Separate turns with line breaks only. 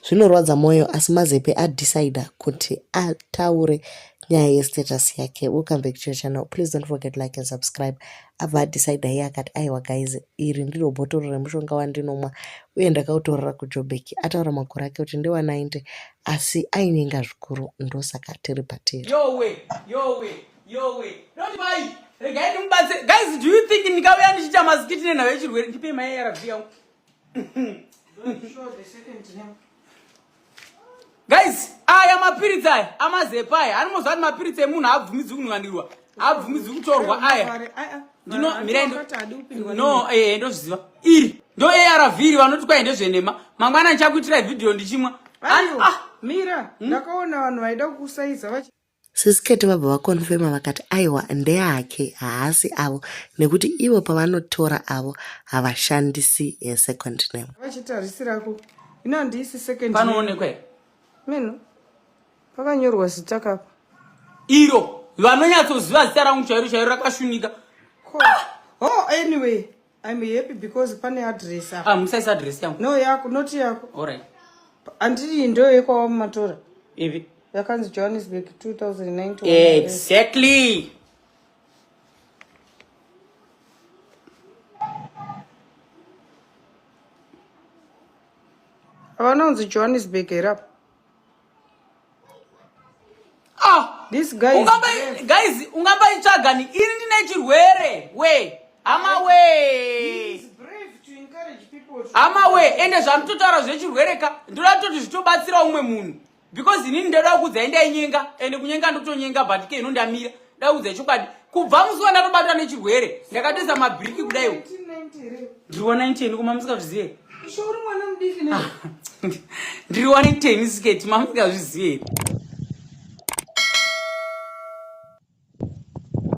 Zvinorwadza mwoyo asi Mazepe adecider kuti ataure nyaya yestatus yake. Welcome back to your channel. Please don't forget like and subscribe. Abva adecider iye akati aiwa guys iri ndiro bhotoro remushonga wandinomwa uye ndakautorera kuJoburg. Ataura makore ake kuti ndewa 90 asi ainyenga zvikuru ndosaka tiri patiri.
Yowe, yowe, yowe. Don't buy. Regai ndimubatse. Guys, do you think ndikauya ndichiita maskiti nenhau yechirwere ndipe mai ARV yangu? Guys, aya mapiritsi aya amazepa aya anomoziva kuti mapiritsi emunhu haabvumidzwi kunwanirwa haabvumidzwi kutorwa aya ndino mirai no eh ndozviziva iri ndo ARV iri vanoti kwai ndezvenhema mangwana ndichakuitirai video ndichimwa
ah. Mira, hmm? ndakaona vanhu vaida kukusaiza vachi
Sis Kate vabva vakonfema vakati aiwa ndeake haasi avo nekuti ivo pavanotora avo havashandisi her second name.
Vachitarisirako ino handiisi second
panoonekwa here
meno pakanyorwa zita kapa
iro vanonyatsoziva zita rangu chairo chairo rakashunika
ah! oh anyway I'm happy because pane address
apa. Ah, musaisa address yangu.
No yako, not yako.
All right.
Anditi ndo yekwawa mumatora.
Ipi?
Yakanzi Johannesburg 2009.
Exactly.
Havana kunzi Johannesburg here apa?
Ah,
this guy
ungamba guys ungamba itsvaga ni ini ndine chirwere we hama we hama we ende zvamutotaura zvechirwere ka ndoda kutoti zvitobatsira umwe munhu because inini ndoda kukudzai ndainyenga ende kunyenga ndokutonyenga but ke ino ndamira ndoda kukudzai chokwadi kubva musi wandatobatwa nechirwere ndakatoisa mabhiriki kudaiwo ndiri wa 19 kuma musikazvizive ndiri wa 19 siketi mamusikazvizive here?